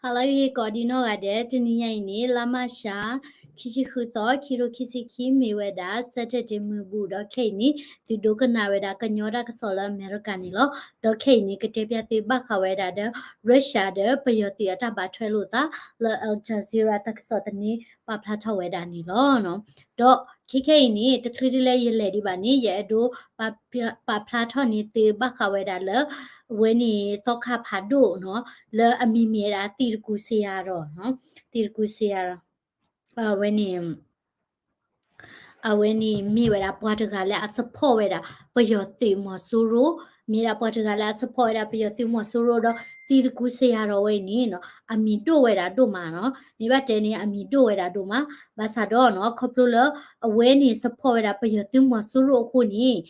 ဟါလၢအဂ့ၤ ကိးဒံနီၢ်ဂၤဒဲး, တနံၤညါအံၤန့ၣ် လါမၢ်ၡး ခံဆံဃုသီ ခံကထိခံဆံခံ မ့ၢ်ဝဲဒၣ် Saturday မုၢ်ဘူၣ် ဒီးခဲအံၤန့ၣ် သုဒိကနၣ်ဝဲဒၣ်ကညီတၢ်ကစီၣ်လၢအမဲရကၤန့ၣ်လီၤ. ဒီးခဲအံၤန့ၣ် ကတဲပျၢ်သုဘၣ်ဃးဝဲဒၣ်ဒီး Russia ဒီးပယီၤသုးအတၢ်ဘၣ်ထွဲလိာ်သးလၢ Al Jazeera တၢ်ကစီၣ်သန့ပာ်ဖျါထီၣ်ဝဲဒၣ်န့ၣ်လီၤ. ဒီးခဲခဲအံၤန့ၣ် တချုးဒ်လၢယလဲၤဒံးဘၣ်န့ၣ် ယအဲၣ်ဒိး ပာ်ဖျါထီၣ်န့ၢ်သုဘၣ်ဃးဝဲဒၣ်လၢ အဝဲန့ၣ်သီခါဖးဒိၣ်နီၤ လၢအမံၤမ့ၢ်ဝဲဒၣ် သံတကူစယၤဒီး သံတကူစယၤဒီး အဝဲန့ၣ် အဝဲန့ၣ်မ့ၢ်ဝဲဒၣ်ပှၤတဂၤလၢအ support ဝဲဒၣ် ပယီၤသုးမီၤစိရိၤ, မ့ၢ်ဒၣ်ပှၤတဂၤလၢအ support ဝဲဒၣ်ပယီၤသုးမီၤစိရိၤဒီး သံတကူစယၤဒီးဝဲအံၤန့ၣ်နီၤ အမံၤဒိၣ်ဝဲဒၣ်ဒိၣ်မးနီၤ, မ့ၢ်ဘၣ်တဲန့ၣ် အမံၤဒိၣ်ဝဲဒၣ်ဒိၣ်မး, ဘၣ်ဆၣ်ဒီးနီၤ ခီဖျိလၢ အဝဲန့ၣ် support ဝဲဒၣ်ပယီၤသုးမီၤစိရိၤအဃိန့ၣ်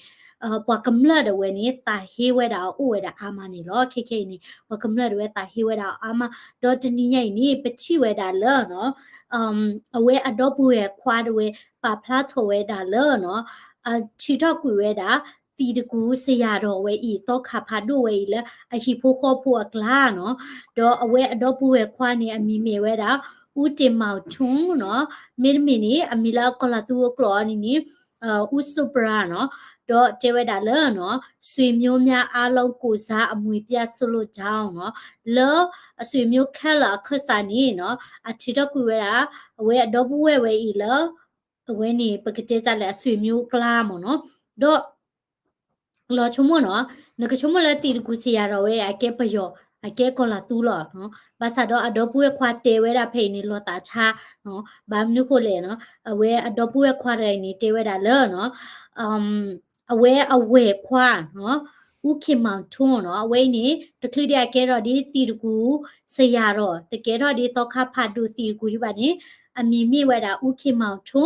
ပှၤကမျၢၢ်ဒၣ်ဝဲန့ၣ် သးဟ့ဝဲဒၣ်အအိၣ်ဝဲဒၣ်အါမးန့ၣ်လီၤ. ခဲခဲအံၤန့ၣ် ပှၤကမျၢၢ်ဒၣ်ဝဲသးဟ့ဝဲဒၣ်အါမး, ဒီးတနံၤညါအံၤန့ၣ် ပထံၣ်ဝဲဒၣ်လၢနီၤ အဝဲအဒီပုၢ်ဝဲၢ်ခွါဒၣ်ဝဲ ပာ်ဖျါထီၣ်ဝဲဒၣ်လၢနီၤ ထံထီၣ်ကွံာ်ဝဲဒၣ် သံတကူစယၤဒီးဝဲအံၤ သီခါဖးဒိၣ်ဝဲအံၤလၢအဟံၣ်ဖိဃီဖိအကျါနီၤ, ဒီးအဝဲအဒီပုၢ်ဝဲၢ်ခွါန့ၣ် အမံၤမ့ၢ်ဝဲဒၣ် အူတ့ၢ်မၤထူနီၤ, မ့တမ့ၢ်န့ၣ် အမံၤလၢအကီၢ်လီၤသူအကျိာ်အီၤန့ၣ်န့ၣ် အူစိပရၤနီၤ, ဒီးတဲဝဲဒၣ်လၢနီၤ ဆွေမျိုးများအားလုံးကိုယ်စား အမွေပြား slow down နီၤ, လၢအ ဆွေမျိုး ခဲလၢာ် အခၢၣ်စးန့ၣ်နီၤ အထံထီၣ်ကွံာ်ဝဲဒၣ် အဝဲအဒီပုၢ်ဝဲၢ်ဝဲအံၤလၢ အဝဲန့ၣ် ပကတဲစၢ်လၢအ ဆွေမျိုး အကျါမ့ၢ်နီၤ, ဒီး လီၤဆိကမိၣ်နီၤ, နကဆိကမိၣ်လၢသံတကူစယၤဒီးဝဲအကဲပယီၤ အကဲကီၢ်လီၤသူလီၤ, ဘၣ်ဆၣ်ဒီးအဒီပုၢ်ဝဲၢ်ခွါတဲဝဲဒၣ်ဖဲအံၤန့ၣ် လီၤသးဆါ, ဘၣ်မနုၤဃိလဲၣ်နီၤ, အဝဲအဒီပုၢ်ဝဲၢ်ခွါတဂၤအံၤန့ၣ် တဲဝဲဒၣ်လၢနီၤ အဝဲအဝဲၢ်ခွါနီၤ အူခ့ၣ်မၤထူနီၤ အဝဲအံၤန့ၣ် တချုးဒံးအကဲထီၣ်ဒ်သံတကူစယၤဒီး တကဲထီၣ်ဒ်သီခါဖးဒိၣ်သံတကူဒံးဘၣ်န့ၣ် အမံၤမ့ၢ်ဝဲဒၣ် အူခ့ၣ်မၤထူ,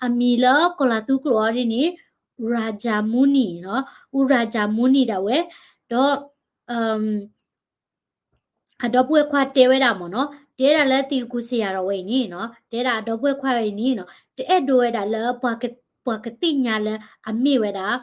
အမံၤလၢကီၢ်လီၤသူကျိာ်အီၤဒ်န့ၣ် ရၤယၤမူနံၤနီၤ, အူရၤယၤမူနံၤဒၣ်ဝဲ, ဒီး အဒီပုၢ်ဝဲၢ်ခွါတဲဝဲဒၣ်မ့ၢ်နီၤ, တဲဒၣ်လၢသံတကူစယၤဒီးဝဲအံၤန့ၣ်နီၤ, တဲဒၣ်အဒီပုၢ်ဝဲၢ်ခွါဝဲအံၤန့ၣ်နီၤ တအဲၣ်ဒိးဝဲဒၣ်လၢ ပှၤကသ့ၣ်ညါလၢအမ့ၢ်ဝဲဒၣ်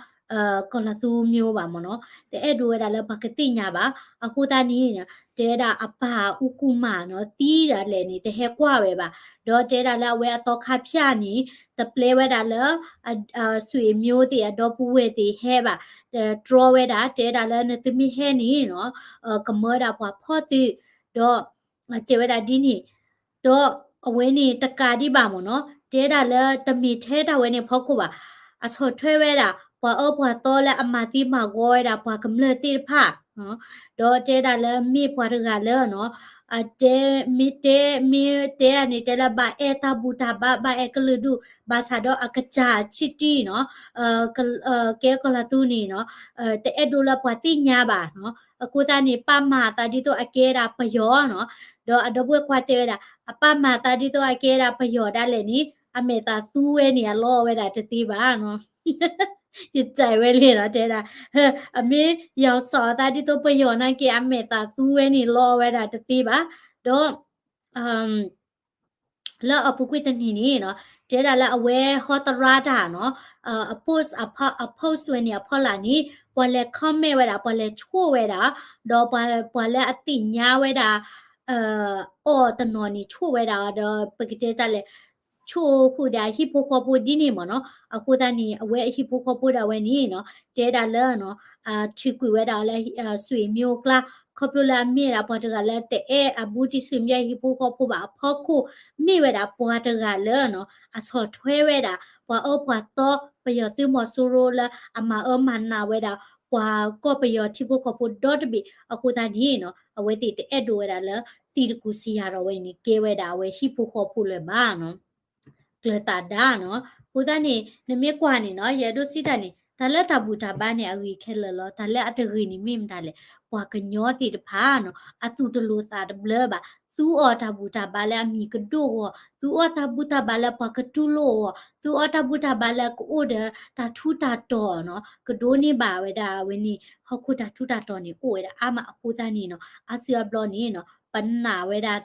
ကီၢ်လီၤသူမျိုးဘၣ်မ့ၢ်နီၤ, တအဲၣ်ဒိးဝဲဒၣ်လၢပှၤကသ့ၣ်ညါဘၣ်, အဃိသတးန့ၣ် တဲဒၣ်အပၢ်အူကူၣ်မးနီၤ သံဒၣ်လဲာ်န့ၣ် တဟဲကွၢ်ဝဲဘၣ်, ဒီးတဲဒၣ်လၢအဝဲအသီခါဖၠၣ်န့ၣ် တပျဲဝဲဒၣ်လၢ ဆွေမျိုးသ့ၣ် အဒီပုၢ်ဝဲၢ်သ့ၣ်ဟဲဘၣ်, တြီဝဲဒၣ် တဲဒၣ်လၢနသုမ့ၢ်ဟဲန့ၣ်နီၤ ကမၢဒၣ်ပှၤဖီၣ်သု, ဒီး တဲဝဲဒၣ်ဒ်န့ၣ်, ဒီးအဝဲန့ၣ်တကးဒံးဘၣ်မ့ၢ်နီၤ, တဲဒၣ်လၢတမ့ၢ်ထဲတၢ်ဝဲန့ၣ်ဖီခိၣ်ဘၣ်, အဆီၣ်ထွဲဝဲဒၣ် ပှၤအၢပှၤသီလၢအမၤသံမၤဂီၤဝဲဒၣ်ပှၤကမျၢၢ်သ့ၣ်တဖၣ်, ဒီးတဲဒၣ်လၢမ့ၢ်ပှၤတဂၤလၢနီၤ အတဲ မ့ၢ်တဲ မ့ၢ်တဲဒၣ်န့ၣ် တဲလၢဘၣ်အဲၣ်တၢ်ဘူၣ်တၢ်ဘါ ဘၣ်အဲၣ်ကလုာ်ဒူၣ် ဘၣ်ဆၣ်ဒီးအကစၢ်ဆံတံၢ်နီၤ ကဲကီၢ်လီၤသူန့ၣ်နီၤ တအဲၣ်ဒိးလၢပှၤသ့ၣ်ညါဘၣ်နီၤ, အဃိသတးန့ၣ် ပၢ်မၤအသးဒ်သိးအကဲဒၣ်ပယီၤနီၤ, ဒီးအဒီပုၢ်ဝဲၢ်ခွါတဲဝဲဒၣ် အပၢ်မၤအသးဒ်သိးအကဲဒၣ်ပယီၤဒၣ်လဲာ်န့ၣ် အမဲာ်သးသူဝဲန့ၣ် အလီအီဝဲဒၣ်တသ့ဘၣ်နီၤ ယတဲဝဲလဲၣ်နီၤ တဲဒၣ် အမ့ၢ်ယီၤစီၤအသးဒ်သိးပယီၤနာ်က့ အမဲာ်သးသူဝဲန့ၣ် လီအီဝဲဒၣ်တသ့ဘၣ်, ဒီး လၢအပူၤကွံာ်တနံၤန့ၣ်နီၤ တဲဒၣ်လၢအဝဲဟီတရါတၢ်နီၤ အ post အ post ဝဲန့ၣ်အဖီလာ်န့ၣ် ပှၤလဲၤ comment ဝဲဒၣ် ပှၤလဲၤဆိၣ်ဝဲဒၣ် ဒီးပှၤလၢအသ့ၣ်ညါဝဲဒၣ် အီၤတနီၤန့ၣ် ဆိၣ်ဝဲဒၣ် ဒီးပကတဲတၢ်လဲၣ် ဆိၣ်ဃုာ်ဒီးအဟံၣ်ဖိဃီဖိဒ်န့ၣ်မ့ၢ်နီၤ, အဃိသတးန့ၣ် အဝဲအဟံၣ်ဖိဃီဖိဒၣ်ဝဲန့ၣ်နီၤ တဲဒၣ်လၢ ထုးကွံာ်ဝဲဒၣ်လၢ ဆွေမျိုး အကျါ ခီဖျိလၢအမ့ၢ်ဒၣ်ပှၤတဂၤလၢတအဲၣ်အဘူးတံၢ် ဆွေမျိုး အဟံၣ်ဖိဃီဖိဘၣ်အဖီခိၣ် မ့ၢ်ဝဲဒၣ်ပှၤတဂၤလၢနီၤ အဆီၣ်ထွဲဝဲဒၣ် ပှၤအၢပှၤသီ ပယီၤသုးမီၤစိရိၤလၢအမၤအၢမၤနးဝဲဒၣ် ပှၤကီၢ်ပယီၤထံဖိကီၢ်ဖိဒီတဘ့ၣ် အဃိသတးန့ၣ်နီၤ အဝဲသ့ၣ်တအဲၣ်ဒိးဝဲဒၣ်လၢ သံတကူစယၤဒီးဝဲန့ၣ် ကဲဝဲဒၣ်အဝဲဟံၣ်ဖိဃီဖိလၢၤဘၣ်နီၤ ကျၢၤသးဒါနီၤ. အဃိသတးန့ၣ် နမ့ၢ်ကွၢ်န့ၣ်နီၤ ယအဲၣ်ဒိးစံးတၢ်န့ၣ် တၢ်လၢတၢ်ဘူၣ်တၢ်ဘါန့ၣ် အဂ့ၤခဲလၢာ်လီၤ. တၢ်လၢအတဂ့ၤန့ၣ်မ့ၢ်မတၤလဲၣ်, ပှၤကညီသ့ၣ်တဖၣ်နီၤ အသူၣ်တလိၤသးတဘျၢဘၣ်. သူအီၣ်တၢ်ဘူၣ်တၢ်ဘါလၢအမံၤကဒိၣ်အဂီၢ်, သူအီၣ်တၢ်ဘူၣ်တၢ်ဘါလၢပှၤကတူၢ်လိာ်အဂီၢ်, သူအီၣ်တၢ်ဘူၣ်တၢ်ဘါလၢကအိၣ်ဒီးတၢ်ထူးတၢ်တီၤနီၤ, ကဒိးန့ၢ်ဘၣ်ဝဲဒၣ်ဝဲန့ၣ် ဟီၣ်ခိၣ်တၢ်ထူးတၢ်တီၤန့ၣ် အိၣ်ဝဲဒၣ်အါမး အဃိသတးန့ၣ်နီၤ အါစုအါဘျီန့ၣ်နီၤ ပနာ်ဝဲဒၣ်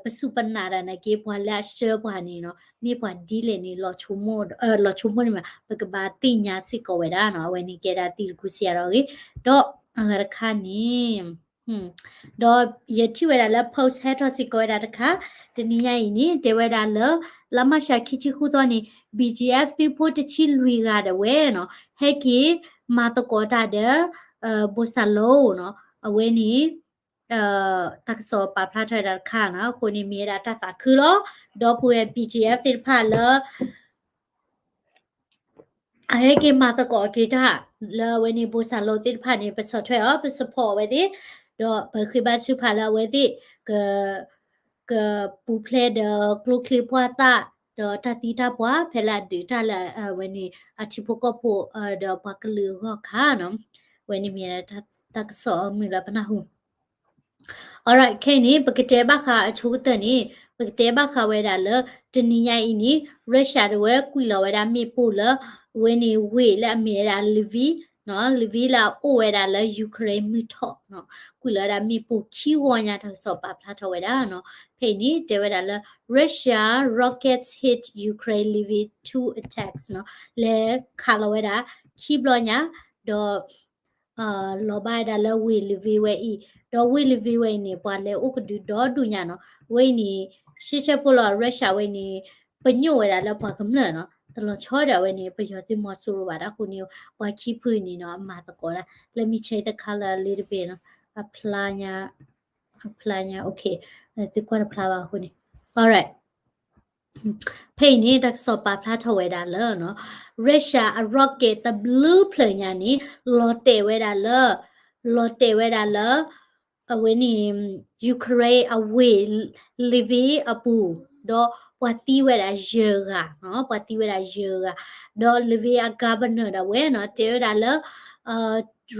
ပစူၢ်ပနာ်တၢ်နာ်က့ ပှၤလၢအဆှၢပှၤန့ၣ်နီၤ မ့ၢ်ပှၤဒ်လဲၣ်န့ၣ် လီၤဆိကမိၣ်န့ၣ်မး ပကဘၣ်သ့ၣ်ညါစ့ၢ်ကီးဝဲဒၣ်နီၤ. အဝဲန့ၣ်ကဲဒၣ်သံတကူစယၤဒီးအဂ့ၢ်, ဒီးအဂၤတခါန့ၣ် ဒီးယထံၣ်ဝဲဒၣ်လၢ post ဟဲထီၣ်စ့ၢ်ကီးဝဲဒၣ်တခါ, တနံၤညါအံၤန့ၣ် တဲဝဲဒၣ်လၢ လါမၢ်ၡးခံဆံဃုသီန့ၣ် BGF သုးဖိတဆံလွံၢ်ဂၤဒၣ်ဝဲနီၤ ဟဲက့ၤမၤသကိးတၢ်ဒီး ဘိၣ်စၢ်လိနီၤ အဝဲန့ၣ် တၢ်ကစီၣ်ပာ်ဖျါထီၣ်ဝဲဒၣ်တခါနီၤ အဃိန့ၣ်မ့ၢ်ဝဲဒၣ်တၢ်သးခုလီၤ. ဒီပုၢ်ဝဲၢ် BGF သ့ၣ်တဖၣ်လၢ အဟဲက့ၤမၤသကိးက့ၤတၢ် လၢအဝဲန့ၣ် ဘိၣ်စၢ်လိသ့ၣ်တဖၣ်န့ၣ် ပဆီၣ်ထွဲအီၤ ပ support အဝဲသ့ၣ်, ဒီးပဃ့ဘါထုကဖၣ်လၢအဝဲသ့ၣ် က ကပူၤဖျဲးဒီးကျိချံပှၢ်သၣ် ဒီးတၢ်သံတၢ်ပှၢ် ဖဲလၢအဒုးတၢ်လၢအဝဲန့ၣ် အထံဖိကီၢ်ဖိ ဒီးပှၤကလုာ်အဂီၢ်ခါနီၤ, အဝဲန့ၣ်မ့ၢ်တၢ်ကစီၣ်အမုာ်လၢပနၢ်ဟူ Alright, ခဲအံၤန့ၣ် ပကတဲဘၣ်ဃးအဆိကတၢၢ်န့ၣ် ပကတဲဘၣ်ဃးဝဲဒၣ်လၢ တနံၤညါအံၤန့ၣ် Russia တဝဲကွံာ်လီၤဝဲဒၣ်မ့ၣ်ပိၢ်လၢ အဝဲန့ၣ်ဝ့ၢ်လၢအမ့ၢ်ဝဲဒၣ် Lviv နီၤ, Lviv လၢအအိၣ်ဝဲဒၣ်လၢ Ukraine မုၢ်ထီၣ်နီၤ, ကွံာ်လီၤဝဲဒၣ်မ့ၣ်ပိၢ်ခံဂီၤညါ တၢ်ကစီၣ်ပာ်ဖျါထီၣ်ဝဲဒၣ်နီၤ, ဖဲအံၤန့ၣ် တဲဝဲဒၣ်လၢ Russia rockets hit Ukraine Lviv two attacks နီၤ, လဲၤခးလီၤဝဲဒၣ်ခံဘျီညါ, ဒီး လီၤဘၣ်ဝဲဒၣ်လၢဝ့ၢ် Lviv ဝဲအံၤ, ဒီးဝ့ၢ် Lviv ဝဲအံၤန့ၣ် ပှၤလဲၤအိၣ်ကဒုဒီဒူၣ်ညါနီၤ, ဝဲအံၤန့ၣ် ရှဲရှဲဖိလီၤ Russia ဝဲန့ၣ် ပညိၣ်ဝဲဒၣ်လၢပှၤကမျၢၢ်နီၤ, တလီၤဆီဒီးဝဲန့ၣ် ပယီၤသုးမီၤစိရိၤဘၣ် တၢ်ဃိန့ၣ် ပှၤခံဖုန့ၣ်နီၤ အမၤသကိးဒၣ်, let me change the color a little bit နီၤ, အဖျါညါ, အဖျါညါ okay, သုကွၢ်တဖျါဘၣ်အဃိန့ၣ်, alright. ဖဲအံၤန့ၣ် တၢ်ကစီၣ်ပာ်ဖျါထီၣ်ဝဲဒၣ်လၢ Russia အ rocket တဘျုးဖျၢၣ်ညါန့ၣ် လီၤတဲာ်ဝဲဒၣ်လၢ, လီၤတဲာ်ဝဲဒၣ်လၢ အဝဲန့ၣ် Ukraine အဝ့ၢ် Lviv အပူၤ, ဒီးပှၤသံဝဲဒၣ်ယဲၢ်ဂၤ, ပှၤသံဝဲဒၣ်ယဲၢ်ဂၤ, ဒီး Lviv အ governor ဒၣ်ဝဲနီၤ တဲဝဲဒၣ်လၢ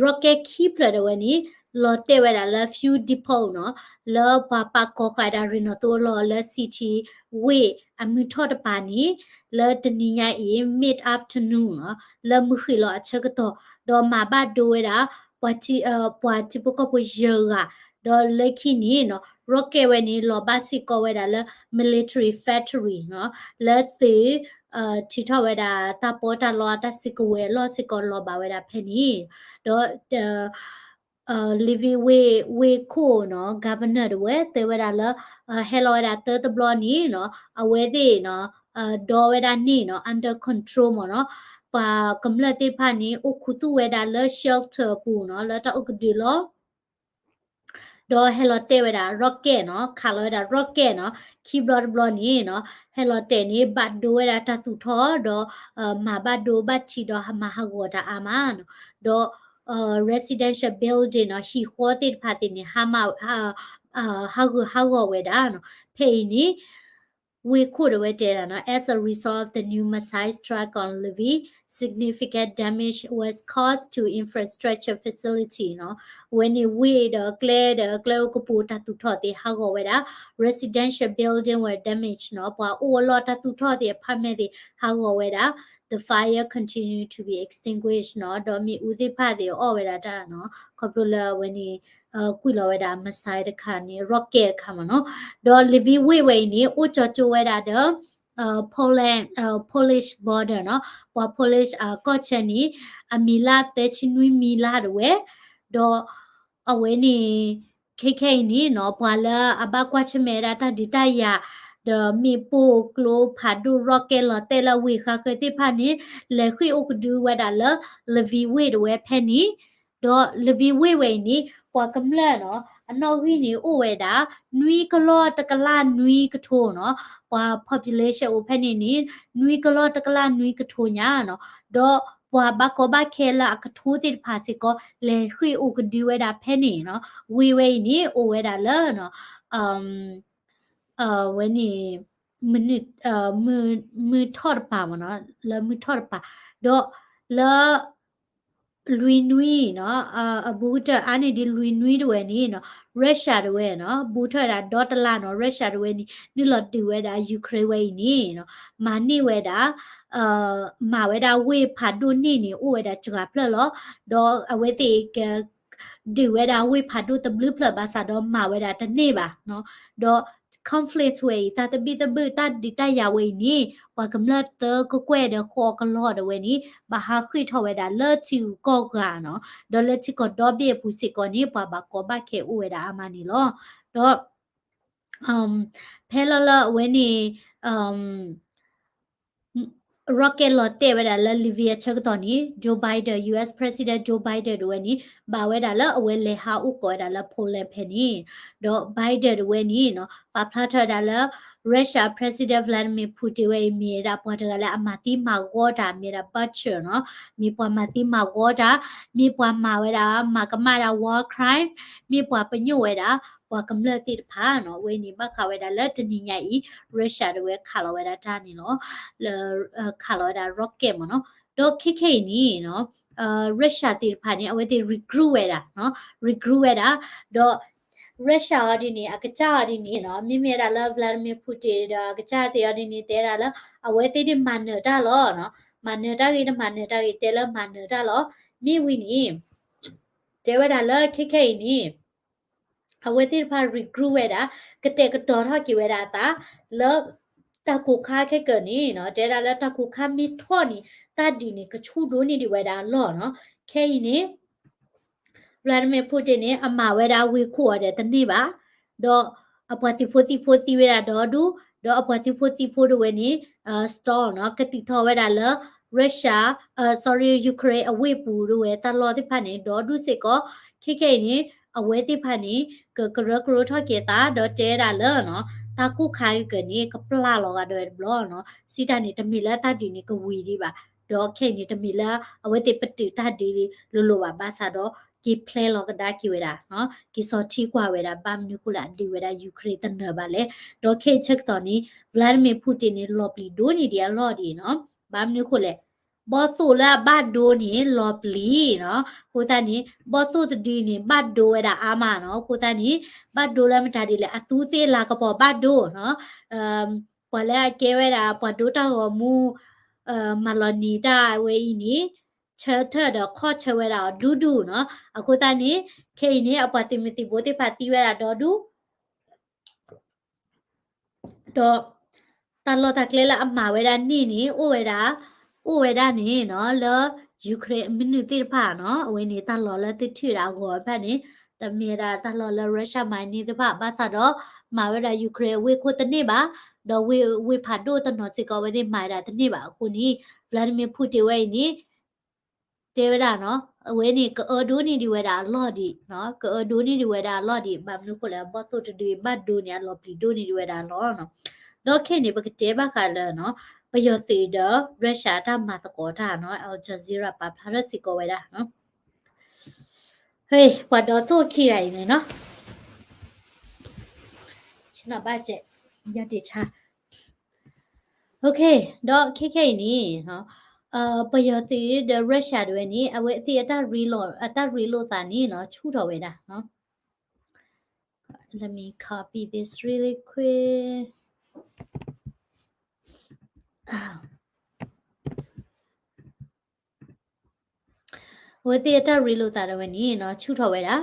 rocket ခံဖျၢၣ်ဒၣ်ဝဲန့ၣ် လီၤတဲာ်ဝဲဒၣ်လၢ fuel depot နီၤ, လၢပှၤပာ်ကီၤဃာ်ဒၣ်ရ့ၣ်နီၣ်သိအလီၢ်လၢ city ဝ့ၢ်အမုၢ်ထီၣ်တပၤန့ၣ် လၢတနံၤညါအံၤ mid afternoon နီၤ, လၢမုၢ်ဃ့ၢ်လီၤအဆၢကတီၢ်, ဒီးမၤဘၣ်ဒိဝဲဒၣ် ပှၤထံဖိကီၢ်ဖိယဲၢ်ဂၤ, ဒီးလၢခံန့ၣ်နီၤ rocket ဝဲန့ၣ် လီၤဘၣ်စ့ၢ်ကီးဝဲဒၣ်လၢ military factory နီၤ, လၢသုး ထုးထီၣ်ဝဲဒၣ်တၢ်ပီးတၢ်လီအတၢ်စုကဝဲၤအလီၢ်စ့ၢ်ကီးလီၤဘၣ်ဝဲဒၣ်ဖဲန့ၣ်, ဒီး Lviv ဝ့ၢ်ခိၣ်နီၤ governor တဝဲတဲဝဲဒၣ်လၢ ဟဲလီၤဝဲဒၣ်တၢတဘျီန့ၣ်နီၤ အဝဲသ့ၣ်နီၤ ဒီဝဲဒၣ်န့ၣ်နီၤ under control မ့ၢ်နီၤ, ပှၤကမျၢၢ်သ့ၣ်တဖၣ်န့ၣ် အိၣ်ခူသူၣ်ဝဲဒၣ်လၢ shelter အပူၤနီၤ လၢတၢ်အိၣ်ကဒုလီၤ ဒီးဟဲလီၤတဲာ်ဝဲဒၣ် rocket နီၤ, ခးလီၤဝဲဒၣ် rocket နီၤ, ခံဘျီတဘျီန့ၣ်နီၤ ဟဲလီၤတဲာ်န့ၣ် ဘၣ်ဒိဝဲဒၣ်တၢ်သူၣ်ထီၣ် ဒီး မၤဘၣ်ဒိဘၣ်ထံးဒီးမၤဟးဂီၤတၢ်အါမးနီၤ, ဒီး residential building နီၤ ဟံၣ်ဃီသ့ၣ်တဖၣ်သ့ၣ်န့ၣ် ဟးမး ဟးဂူာ်ဟးဂီၤဝဲဒၣ်နီၤ, ဖဲအံၤန့ၣ် ဝ့ၢ်ခိၣ်တဝဲတဲဒၣ်နီၤ as a result of the new missile strike on Lviv, significant damage was caused to infrastructure facility နီၤ, အဝဲန့ၣ်ဝ့ၢ်ဒီးကျဲဒီးကျဲအိၣ်ကပိၤတၢ်သူၣ်ထီၣ်သ့ၣ်ဟးဂီၤဝဲဒၣ်, residential building were damaged နီၤ, ပှၤအိၣ်အလီၢ်တၢ်သူၣ်ထီၣ်သ့ၣ် apartment သ့ၣ်ဟးဂီၤဝဲဒၣ်, the fire continued to be extinguished နီၤ, ဒီးမ့ၣ်အူသ့ၣ်တဖၣ်သ့ၣ်အီၣ်ဝဲဒၣ်တၢ်နီၤ, ခီဖျိလၢအဝဲန့ၣ် ကွံာ်လီၤဝဲဒၣ် missile တခါန့ၣ် rocket တခါမ့ၢ်နီၤ, ဒီး Lviv ဝ့ၢ်ဝဲအံၤန့ၣ် အိၣ်ကၠီကၠိဝဲဒၣ်ဒီး Poland, Polish border နီၤ, ပှၤ Polish အကီၢ်ဆၢန့ၣ် အမံၤလၢသၢဆံနွံမံၤလၢတဝဲ, ဒီးအဝဲန့ၣ် ခဲခဲအံၤန့ၣ်နီၤ ပှၤလၢအဘၣ်ကွၢ်ဆၢၣ်မဲာ်ဝဲဒၣ်တၢ်ဒုးတၢ်ယၤ ဒီးမ့ၣ်ပိၢ်ကျိဖးဒိၣ် rocket လီၤတဲာ်လၢဝ့ၢ်ဃါဃၢၤသ့ၣ်တဖၣ်န့ၣ် လဲၤဃ့ၢ်အိၣ်ကဒုဝဲဒၣ်လၢ Lviv ဝ့ၢ်တဝဲဖဲန့ၣ်, ဒီး Lviv ဝ့ၢ်ဝဲအံၤန့ၣ် ပှၤကမျၢၢ်နီၤ အနီၣ်ဂံၢ်န့ၣ်အိၣ်ဝဲဒၣ် နွံကလီၢ်တကလးနွံကထိနီၤ, ပှၤ population အိၣ်ဖဲန့ၣ်န့ၣ် နွံကလီၢ်တကလးနွံကထိညါနီၤ, ဒီးပှၤဘၣ်ကီဘၣ်ခဲလၢအကထိသ့ၣ်တဖၣ်စ့ၢ်ကီး လဲၤဃ့ၢ်အိၣ်ကဒုဝဲဒၣ်ဖဲန့ၣ်နီၤ, ဝ့ၢ်ဝဲအံၤန့ၣ် အိၣ်ဝဲဒၣ်လၢ ဝဲန့ၣ် မုၢ်ထီၣ်တပၤမ့ၢ်နီၤ, လၢမုၢ်ထီၣ်တပၤ, ဒီးလၢ လွံၢ်နွံနီၤ, အဘူးကတၢၢ်အါန့ၢ်ဒ်လွံၢ်နွံတဝဲန့ၣ်နီၤ, Russia တဝဲနီၤ, ဘူးထီၣ်ဝဲဒၣ်ဒီတလါနီၤ, Russia တဝဲန့ၣ် နုာ်လီၤဒုးဝဲဒၣ် Ukraine ဝဲအံၤန့ၣ်နီၤ, မၤန့ၢ်ဝဲဒၣ် မၤဝဲဒၣ်ဝ့ၢ်ဖးဒိၣ်န့ၢ်န့ၣ် အိၣ်ဝဲဒၣ်စှၤဖျၢၣ်လီၤ, ဒီးအဝဲသ့ၣ်က ဒုးဝဲဒၣ်ဝ့ၢ်ဖးဒိၣ်တဘျုးဖျၢၣ်ဘၣ်ဆၣ်ဒီးမၤဝဲဒၣ်တန့ၢ်ဘၣ်နီၤ, ဒီး conflict ဝဲအံၤ တၢ်သဘံၣ်သဘုၣ် တၢ်ဒုးတၢ်ယၤဝဲအံၤန့ၣ် ပှၤကမျၢၢ်သၢကကွဲၢ်ဒီးဃိးကလီၢ်ဒၣ်ဝဲန့ၣ် ဘၣ်ဟးဃ့ၢ်ထီၣ်ဝဲဒၣ်လၢထံဂုၤကီၢ်ဂၤနီၤ, ဒီးလၢထံကီၢ်ဒီဘ့ၣ်အပူၤစ့ၢ်ကီးန့ၣ် ပှၤဘၣ်ကီဘၣ်ခဲအိၣ်ဝဲဒၣ်အါမးန့ၣ်လီၤ. ဒီး ဖဲလၢလၢအဝဲန့ၣ် rocket လီၤတဲာ်ဝဲဒၣ်လၢ Lviv အဆၢကတီၢ်န့ၣ် Joe Biden, U S President Joe Biden ဒၣ်ဝဲန့ၣ် ဘၣ်ဝဲဒၣ်လၢအဝဲလဲၤဟးအိၣ်ကီးဝဲဒၣ်လၢ Poland ဖဲန့ၣ်, ဒီး Biden ဒၣ်ဝဲန့ၣ်နီၤ ပာ်ဖျါထီၣ်ဝဲဒၣ်လၢ Russia President Vladimir Putin ဝဲအံၤ မ့ၢ်ဝဲဒၣ်ပှၤတဂၤလၢအမၤသံမၤဂီၤတၢ် မ့ၢ်ဝဲဒၣ် butcher နီၤ, မ့ၢ်ပှၤမၤသံမၤဂီၤတၢ်, မ့ၢ်ပှၤမၤဝဲဒၣ် မၤကမၣ်ဒၣ် war crime, မ့ၢ်ပှၤပညိၣ်ဝဲဒၣ် ပှၤကမျၢၢ်သ့ၣ်တဖၣ်နီၤ, အဝဲန့ၣ်ဘၣ်ဃးဝဲဒၣ်လၢတနံၤညါအံၤ Russia ဒၣ်ဝဲခးလီၤဝဲဒၣ်တၢ်န့ၣ်လီၤ, လၢ ခးလီၤဝဲဒၣ် rocket မ့ၢ်နီၤ, ဒီးခဲခဲအံၤန့ၣ်နီၤ Russia သ့ၣ်တဖၣ်န့ၣ် အဝဲသ့ၣ် regroup ဝဲဒၣ်နီၤ, regroup ဝဲဒၣ်, ဒီး Russia အီၤဒ်န့ၣ် အကစၢ်အီၤဒ်န့ၣ်နီၤ, မ့မ့ၢ်ဝဲဒၣ်လၢ Vladimir Putin ဒီးအကစၢ်သ့ၣ်အီၤဒ်န့ၣ် တဲဒၣ်လၢ အဝဲသ့ၣ်န့ၣ်မၤနၢၤတၢ်လီၤနီၤ, မၤနၢၤတၢ်ဂ့ၤတမၤနၢၤတၢ်ဂ့ၤ တဲလၢမၤနၢၤတၢ်လီၤ, မ့ၢ်ဝံၤန့ၣ် တဲဝဲဒၣ်လၢခဲခဲအံၤန့ၣ် အဝဲသ့ၣ်တဖၣ် regroup ဝဲဒၣ် ကတဲာ်ကတီၤထီၣ်က့ၤဝဲဒၣ်အသး လၢ တၢ်ကိၢ်ခါခဲကၢန့ၣ်နီၤ, တဲဒၣ်လၢတၢ်ကိၢ်ခါမ့ၢ်ထီၣ်န့ၣ် တၢ်ဒုးန့ၣ် ကဆူၣ်ဒိၣ်န့ၢ်ဒံးဝဲဒၣ်အလီၢ်နီၤ, ခဲအံၤန့ၣ် Vladimir Putin န့ၣ် အမၤဝဲဒၣ်ဝ့ၢ်ခိၣ်အီၤဒီးတန့ၢ်ဘၣ်, ဒီးအပှၤသုးဖိသံၣ်ဖိသံဝဲဒၣ်ဒီဒူၣ်, ဒီးအပှၤသုးဖိသံၣ်ဖိဒၣ်ဝဲန့ၣ် stall နီၤ, ကသံၣ်ထီၣ်ဝဲဒၣ်လၢ Russia, sorry, Ukraine အဝ့ၢ်ပူၤဒၣ်ဝဲတၢ်လီၢ်သ့ၣ်တဖၣ်န့ၣ် ဒီဒူၣ်စ့ၢ်ကီး, ခဲခဲအံၤန့ၣ် အဝဲသ့ၣ်တဖၣ်န့ၣ် ကကရၢကရိထီၣ်က့ၤအသး ဒီးတဲဝဲဒၣ်လၢနီၤ, တၢ်ကိၢ်ခါခဲကၢန့ၣ် ကပျၢ်လီၤဂာ်ဒၣ်ဝဲတဘျီနီၤ, စံးတၢ်န့ၣ် တမ့ၢ်လၢတၢ်ဒုးန့ၣ်ကဝံၤဒံးဘၣ်, ဒီးခဲအံၤန့ၣ် တမ့ၢ်လၢအဝဲသ့ၣ်ပတုာ်တၢ်ဒုးလိၤလိၤဘၣ် ဘၣ်ဆၣ်ဒီး က့ၤဖျဲလီၤကဒါက့ၤဝဲဒၣ်နီၤ, က့ၤစီၤထံကွၢ်ဝဲဒၣ် ဘၣ်မနုၤဃိလဲၣ် အဒုးဝဲဒၣ် Ukraine တနၢၤဘၣ်လဲၣ်, ဒီးခဲအံၤဆၢကတီၢ်န့ၣ် Vladimir Putin န့ၣ် လီၤပျံၤဒိၣ်န့ၢ်ဒံးအလီၢ်ဒံးနီၤ, ဘၣ်မနုၤဃိလဲၣ် ဘီၣ်သိၣ်လၢအဘၣ်ဒိန့ၣ် လီၤပျံၤနီၤ, အဃိသတးန့ၣ် ဘီၣ်သိၣ်တဒုန့ၣ် ဘၣ်ဒိဝဲဒၣ်အါမးနီၤ, အဃိသတးန့ၣ် ဘၣ်ဒိလၢမတၤဒ်လဲၣ် အသူးသ့ၣ်လၤကပီၤဘၣ်ဒိနီၤ, ပှၤလၢအကဲဝဲဒၣ် ပှၤဒိတၢ်ဂီၤမူ မၤလီၤနံၤတၢ်ဝဲအံၤန့ၣ် ဆၢထၢၣ်ဒီးခီၣ်ဆၢဝဲဒၣ်အီၤဒူဒူနီၤ, အဃိသတးန့ၣ် ခဲအံၤန့ၣ် အပှၤသုးမုၢ်သံၣ်ဘိသ့ၣ်တဖၣ်သံဝဲဒၣ်ဒီဒူၣ် ဒီး တၢ်လီၢ်တၢ်ကျဲလၢအမၤဝဲဒၣ်န့ၣ်န့ၣ် အိၣ်ဝဲဒၣ်, အိၣ်ဝဲဒၣ်န့ၣ်နီၤ လၢ Ukraine အမနုၤသ့ၣ်တဖၣ်နီၤ, အဝဲန့ၣ် တၢ်လီၢ်လၢသုထံၣ်ဝဲဒၣ်အဂီၤတဖၣ်န့ၣ် တမ့ၢ်ဝဲဒၣ်တၢ်လီၢ်လၢ Russia မၤန့ၢ်သ့ၣ်တဖၣ် ဘၣ်ဆၣ်ဒီး မၤဝဲဒၣ် Ukraine အဝ့ၢ်ခိၣ်တန့ၢ်ဘၣ်, ဒီးဝ့ၢ်ဖးဒိၣ်တနီၤစ့ၢ်ကီး အဝဲသ့ၣ်မၤဝဲဒၣ်တန့ၢ်ဘၣ်အဃိန့ၣ် Vladimir Putin ဝဲအံၤန့ၣ် တဲဝဲဒၣ်နီၤ, အဝဲန့ၣ် ကအၢဒိၣ်န့ၢ်ဒံးဝဲဒၣ်အလီၢ်ဒံး, ကအၢဒိၣ်န့ၢ်ဒံးဝဲဒၣ်အလီၢ်ဒံး, ဘၣ်မနုၤဃိလဲၣ် ဘီၣ်သိၣ်တဒုဘၣ်ဒိန့ၣ် အလီၤပျံၤဒိၣ်န့ၢ်ဒံးဝဲဒၣ်အလီၢ်နီၤ, ဒီးခဲအံၤန့ၣ် ပကတဲဘၣ်ဃးလၢနီၤ, ပယီၤသုးဒီး Russia အတၢ်မၤသကိးတၢ်နီၤ, Al Jazeera ပာ်ဖျါထီၣ်စ့ၢ်ကီးဝဲဒၣ်နီၤ, ဟဲ ပှၤဒီးသိၣ်ခံဂၤအံၤန့ၣ်နီၤ, ဆ့ၣ်နီၤဘၣ်စဲး, ယီၤတ့ၢ်ဆါ Okay, ဒီးခဲခဲအံၤန့ၣ် ပယီၤသုးဒီး Russia ဒၣ်ဝဲန့ၣ် အဝဲသ့ၣ်အတၢ်ရ့လိာ်သးန့ၣ်နီၤ ဆူၣ်ထီၣ်ဝဲဒၣ်. Let me copy this really quick. အဝဲသ့ၣ်အတၢ်ရ့လိာ်သးဒၣ်ဝဲန့ၣ်နီၤ ဆူၣ်ထီၣ်ဝဲဒၣ်,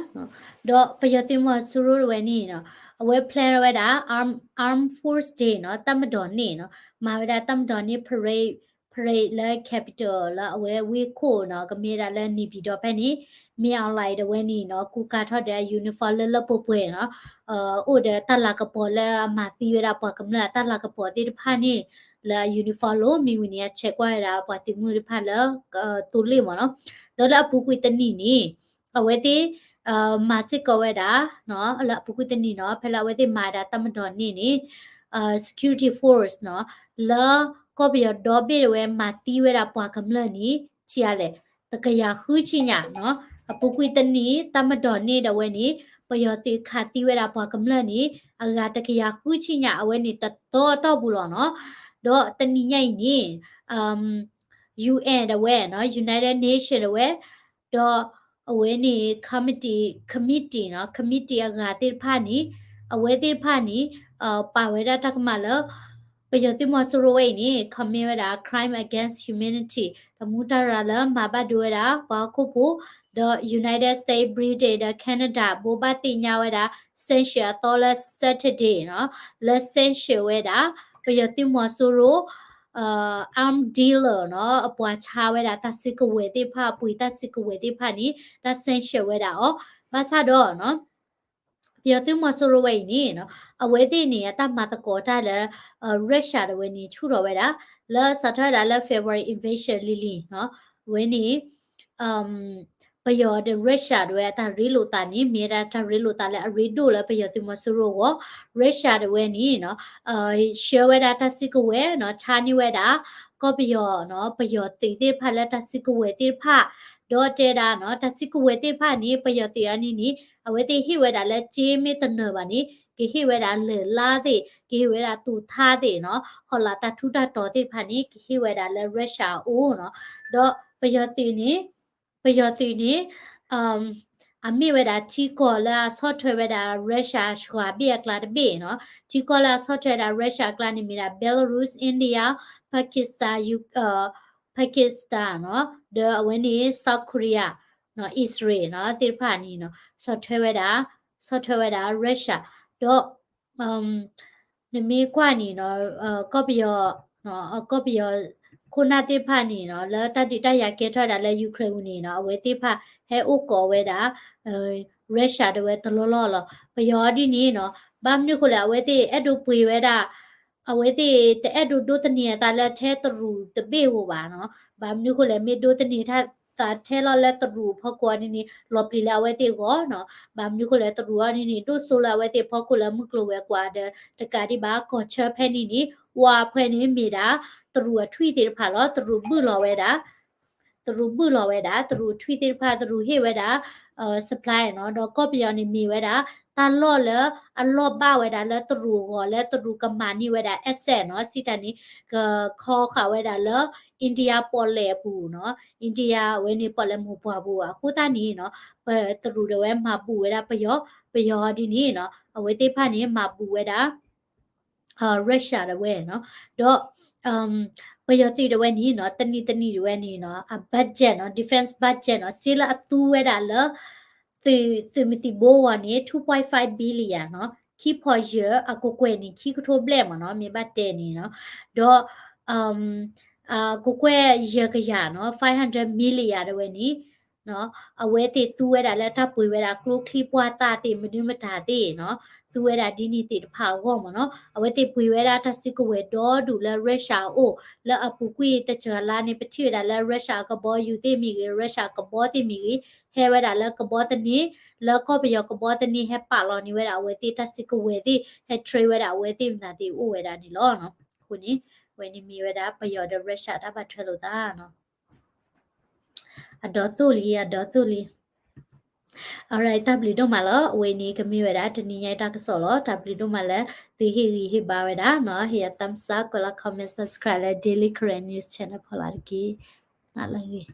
ဒီးပယီၤသုးမီၤစိရိၤဒၣ်ဝဲန့ၣ်နီၤ အဝဲ plan ဝဲဒၣ် Arm, Armed Force Day နီၤ တပ်မတော်နေ့နီၤ မၤဝဲဒၣ် တပ်မတော်နေ့ parade, parade လၢ capital လၢအဝဲဝ့ၢ်ခိၣ်နီၤ ကမ့ၢ်ဒၣ်လၢ နေပြည်တော် ဖဲန့ၣ်, မင်းအောင်လှိုင် ဒၣ်ဝဲန့ၣ်နီၤ ကူကၤထီၣ်ဒီး uniform လၢလၢပှဲၤပှဲၤနီၤ အိၣ်ဒီးတၢ်လၤကပီၤလၢအမၤသံဝဲဒၣ်ပှၤကမျၢၢ်အတၢ်လၤကပီၤသ့ၣ်တဖၣ်န့ၣ် လၢအ uniform လီၤ မ့ၢ်ဝံၤန့ၣ် အဆဲးကွၢ်ဝဲဒၣ်ပှၤသုးမုၢ်တဖၣ်လၢ သိလ့ၣ်မ့ၢ်နီၤ, ဒီးလၢအပူၤကွံာ်တနံၣ်န့ၣ် အဝဲသ့ၣ် မၤစ့ၢ်ကီးဝဲဒၣ် လၢအပူၤကွံာ်တနံၣ်နီၤ ဖဲလၢအဝဲသ့ၣ်မၤဝဲဒၣ် တပ်မတော်နေ့ န့ၣ် security force နီၤ လၢကီၢ်ပယီၤဒီဘ့ၣ်ဒၣ်ဝဲမၤသံဝဲဒၣ်ပှၤကမျၢၢ်န့ၣ် ထံၣ်အါလဲၣ် တကယၤဃုဆံညါနီၤ အပူၤကွံာ်တနံၣ် တပ်မတော်နေ့ ဒၣ်ဝဲန့ၣ် ပယီၤသုးခးသံဝဲဒၣ်ပှၤကမျၢၢ်န့ၣ် အဂၤတကယၤဃုဆံညါ အဝဲန့ၣ်တသီအတီၢ်ပူၤလီၤနီၤ ဒီးတနံၤညါအံၤန့ၣ် UN ဒၣ်ဝဲနီၤ United Nation ဒၣ်ဝဲ ဒီးအဝဲန့ၣ် committee, committee နီၤ committee အဂၤသ့ၣ်တဖၣ်န့ၣ် အဝဲသ့ၣ်တဖၣ်န့ၣ် ပာ်ဝဲဒၣ်တၢ်ကမၣ်လၢ ပယီၤသုးမီၤစိရိၤဝဲအံၤန့ၣ် commit ဝဲဒၣ် crime against humanity တၢ်မူတၢ်ရၢလၢမၤဘၣ်ဒိဝဲဒၣ် ပှၤဟီၣ်ခိၣ်ဖိ ဒီး United States, Britain ဒီး Canada ဘိးဘၣ်သ့ၣ်ညါဝဲဒၣ် sanction အသီလၢ Saturday နီၤ, လၢ sanction ဝဲဒၣ် ပယီၤသုးမီၤစိရိၤ arm dealer နီၤ, အပှၤဆါဝဲဒၣ်တၢ်စုကဝဲၤသ့ၣ်တဖၣ်, ပှ့ၤတၢ်စုကဝဲၤသ့ၣ်တဖၣ်န့ၣ် တၢ် sanction ဝဲဒၣ်အီၤ, ဘၣ်ဆၣ်ဒီးနီၤ ပယီၤသုးမီၤစိရိၤဝဲအံၤန့ၣ်နီၤ, အဝဲသ့ၣ်န့ၣ် အတၢ်မၤသကိးတၢ်လၢ Russia တဝဲန့ၣ် ဆူၣ်ထီၣ်ဝဲဒၣ် လၢစးထီၣ်ဝဲဒၣ်လၢ February invasion လံၤလံၤနီၤ, အဝဲန့ၣ် ပယီၤဒီး Russia တဝဲအတၢ်ရ့လိာ်သးန့ၣ် မ့ၢ်ဝဲဒၣ်တၢ်ရ့လိာ်သးလၢအရ့ဒိၣ်လၢပယီၤသုးမီၤစိရိၤအဂီၢ်, Russia တဝဲန့ၣ်နီၤ ဆှၢဝဲဒၣ်တၢ်စုကဝဲၤနီၤ, ဆါန့ၢ်ဝဲဒၣ် ကီၢ်ပယီၤနီၤ, ပယီၤသုးသ့ၣ်တဖၣ်လၢတၢ်စုကဝဲၤသ့ၣ်တဖၣ်, ဒီးတဲဒၣ်နီၤ, တၢ်စုကဝဲၤသ့ၣ်တဖၣ်န့ၣ် ပယီၤသုးအီၤန့ၣ်န့ၣ် အဝဲသ့ၣ်ဟ့ၣ်ဝဲဒၣ်လၢကၠ့မ့ၢ်တနၢၤဘၣ်န့ၣ် ကဟ့ၣ်ဝဲဒၣ်လၢၢ်လါသ့ၣ်, ကဟ့ၣ်ဝဲဒၣ်တူၢ်ထါသ့ၣ်နီၤ, ဟီၣ်လာ်တၢ်ထူးတၢ်တီၤသ့ၣ်တဖၣ်န့ၣ် ကဟ့ၣ်ဝဲဒၣ်လၢ Russia အအိၣ်နီၤ, ဒီးပယီၤသုးန့ၣ် ပယီၤသုးန့ၣ် အမ့ၢ်ဝဲဒၣ်ထံကီၢ်လၢအဆီၣ်ထွဲဝဲဒၣ် Russia စှၤဘ့ၣ်အကျါတဘ့ၣ်နီၤ, ထံကီၢ်လၢအဆီၣ်ထွဲဝဲဒၣ် Russia အကျါန့ၣ်မ့ၢ်ဒၣ် Belarus, India, Pakistan, Pakistan နီၤ, ဒီးအဝဲန့ၣ် South Korea နီၤ, Israel နီၤ, သ့ၣ်တဖၣ်န့ၣ်နီၤ, ဆီၣ်ထွဲဝဲဒၣ် ဆီၣ်ထွဲဝဲဒၣ် Russia ဒီး နမ့ၢ်ကွၢ်န့ၣ်နီၤ, ကီၢ်ပယီၤ, ကီၢ်ပယီၤခိၣ်နၢ်သ့ၣ်တဖၣ်န့ၣ်နီၤ, လၢတၢ်ဒုးတၢ်ယၤကဲထီၣ်ဝဲဒၣ်လၢ Ukraine ပူၤန့ၣ်နီၤ, အဝဲသ့ၣ်တဖၣ်ဟဲအိၣ်ကိးဝဲဒၣ် Russia တဝဲတလီၢ်လီၢ်လီၤ. ပယီၤဒ်န့ၣ်နီၤ, ဘၣ်မနုၤဃိလဲၣ် အဝဲသ့ၣ်အဲၣ်ဒိးပှ့ၤဝဲဒၣ် အဝဲသ့ၣ်တအဲၣ်ဒိးဒိးသန့ၤအသးလၢထဲတရူးတဘ့ၣ်ဧိၤဘၣ်နီၤ, ဘၣ်မနုၤဃိလဲၣ် မ့ၢ်ဒိးသန့ၤသးထဲလီၤလၢတရူးအဖီခိၣ်အီၤန့ၣ်န့ၣ် လီၤပျံၤလၢအဝဲသ့ၣ်အဂီၢ်နီၤ, ဘၣ်မနုၤဃိလဲၣ် တရူးအီၤန့ၣ်န့ၣ် ဒိၣ်စိလၢအဝဲသ့ၣ်အဖီခိၣ်လၢမုၢ်ကျိၤဝဲၤကွာ်ဒီး တကးဒံးဘၣ်ကီၢ်ဆၢဖဲန့ၣ်န့ၣ် ဝးဖဲန့ၣ်မ့ၢ်ဒၣ် တရူးအထွံၣ်သ့ၣ်တဖၣ်လီၤ, တရူးဘုၣ်လီၤဝဲဒၣ် တရူးဘုၣ်လီၤဝဲဒၣ် တရူးထွံၣ်သ့ၣ်တဖၣ် တရူးဟ့ၣ်ဝဲဒၣ် supply နီၤ, ဒီးကီၢ်ပယီၤန့ၣ်မ့ၢ်ဝဲဒၣ် တၢ်လီၢ်လၢအလီၢ်ဘၣ်ဝဲဒၣ်လၢတရူးအဂီၢ် လၢတရူးကမၤန့ၢ်ဝဲဒၣ် asset နီၤ, စံးတၢ်န့ၣ် ကခီဃာ်ဝဲဒၣ်လၢ India ပီၣ်လဲၣ်အပူၤနီၤ, India အဝဲန့ၣ်ပီၣ်လဲၣ်မိၢ်ပှၢ်ပူၤ အဃိသတးန့ၣ်နီၤ, ပတရူးဒီးဝဲမၤဘူၣ်ဝဲဒၣ်ပယီၤ, ပယီၤဒ်န့ၣ်နီၤ, အဝဲသ့ၣ်တဖၣ်န့ၣ် မၤဘူၣ်ဝဲဒၣ် Russia တဝဲနီၤ, ဒီး ပယီၤသုးတဝဲန့ၣ်နီၤ, တနံၤတနံၤတဝဲန့ၣ်နီၤ, အ budget နီၤ, defense budget နီၤ, စ့လၢအသူဝဲဒၣ်လၢ သုး သုးမုၢ်သံၣ်ဘိအဂီၢ်န့ၣ် two point five billion နီၤ, ခံဖီယဲၢ် အကကွဲၢ်န့ၣ် ခံကထိဘျဲၣ်မ့ၢ်နီၤ, မ့ၢ်ဘၣ်တဲန့ၣ်နီၤ, ဒီး အကကွဲၢ်ယဲၢ်ကယၤနီၤ, five hundred million တဝဲန့ၣ် အဝဲသ့ၣ်သူဝဲဒၣ်လၢတၢ်ပှ့ၤဝဲဒၣ်ကျိချံပှၢ်သၣ်သ့ၣ် မနုၤမတၤသ့ၣ်နီၤ, သူဝဲဒၣ်ဒ်န့ၣ်သ့ၣ်တဖၣ်အဂီၢ်မ့ၢ်နီၤ, အဝဲသ့ၣ်ပှ့ၤဝဲဒၣ်တၢ်စုကဝဲၤဒီဒူၣ်လၢ Russia အအိၣ်, လၢအပူၤကွံာ်တစှၤလါန့ၣ် ပထံၣ်ဝဲဒၣ်လၢ Russia အကဘီယူၤသ့ၣ်မ့ၢ်ဂ့ၤ, Russia အကဘီသ့ၣ်မ့ၢ်ဂ့ၤ, ဟဲဝဲဒၣ်လၢကဘီသန့, လၢကီၢ်ပယီၤကဘီသန့ ဟဲပာ်လီၤန့ၢ်ဝဲဒၣ်အဝဲသ့ၣ်တၢ်စုကဝဲၤသ့ၣ်, ဟဲ train ဝဲဒၣ်အဝဲသ့ၣ်မနုၤသ့ၣ်အိၣ်ဝဲဒၣ်န့ၣ်လီၤ. အဃိန့ၣ် အဝဲန့ၣ်မ့ၢ်ဝဲဒၣ်ပယီၤဒီး Russia တၢ်ဘၣ်ထွဲလိာ်သးနီၤ. အဒီသိၣ်လံ, အဒီသိၣ်လံ. Alright, တၢ်ဘျုးဒိၣ်မးလီၤ. အဝဲန့ၣ် ကမ့ၢ်ဝဲဒၣ်တနံၤညါအတၢ်ကစီၣ်လီၤ. တၢ်ဘျုးဒိၣ်မးလၢ သုဟ့ၣ်ဂံၢ်ဟ့ၣ်ဘါဝဲဒၣ်နီၤ, ဟ့ၣ်ယၤ thumbs up, ကွဲးလီၤ comment, subscribe လၢ Daily Karen News Channel ဖီလာ်တက့ၢ်. နလၢဂ့ၤ.